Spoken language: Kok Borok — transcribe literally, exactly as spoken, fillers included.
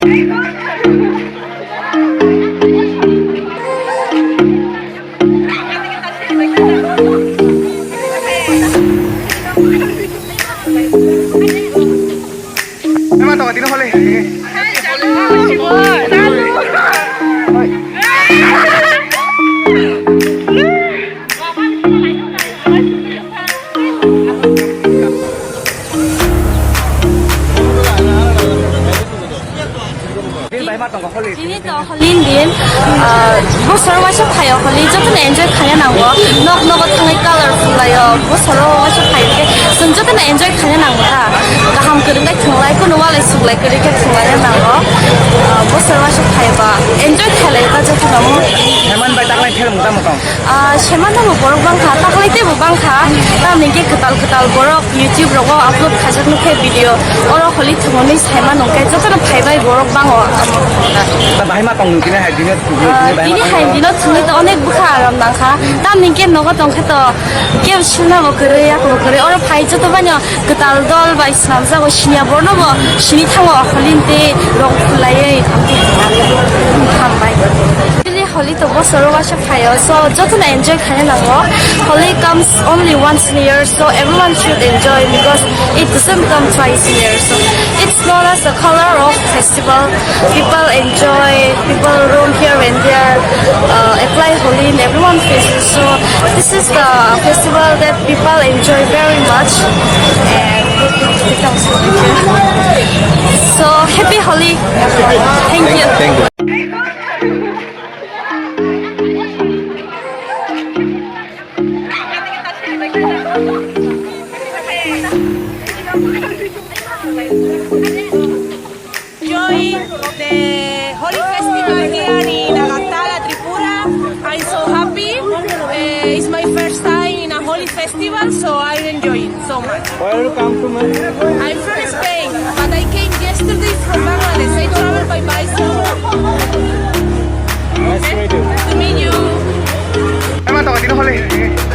Emang tong tino hole. Tini to holi ni din, ah, bosor waisa phaio holi, jotono enjoy khaina nango. Nok nogo thangwi colorful laio, bosoro waisa phaio khe, chwng jotono enjoy khaina nango ta. Kaham kwrwngkhe thwnglai, kunu walai suklai kwrwi khe thwnglaina nango. Ah, bosor waisa phaiba enjoy khailai ta jotono. Heman bai taklai phel mota motong. Ah, semano bo borok bangkha, taklai tei bo bangkha. Tamni khe kwtal kwtal borok YouTube rogo upload khaijak nukhe video. Oro holi thwngmani saimano khe jotono phaibai borok bango. Ta bahai ma tong nukine hai dino, ah, dino bahai ma tini tong hai nukine. Dino thwngwi to onek bwkha aram nangkha. Tamni khe nogo tongkhe to kebo suna bo kwrwi, yak bo kwrwi. Oro phai joto baino kwtal dol bai swnamjago, siniya borno bo sini thango holi tei rong khulaiwi hambai. Holi to bosoro waisa phaio, so jotono enjoy khaina nango. Holi comes only once in a year, so everyone should enjoy because it doesn't come twice in a year. So it's known as the color of festival. People enjoy, people roam here and there, uh, apply Holi in everyone faces. So this is the festival that people enjoy very much. And so happy Holi. Thank you. Thank you. Enjoy the Holi festival here in Agartala, Tripura. I'm so happy. Eh, it's my first time in a Holi festival, so I'm enjoying so much. Where you come from? I'm from Spain, but I came yesterday from Bangladesh. I travel by bicycle. Nice to meet you. To meet you. Emang tong tino hole.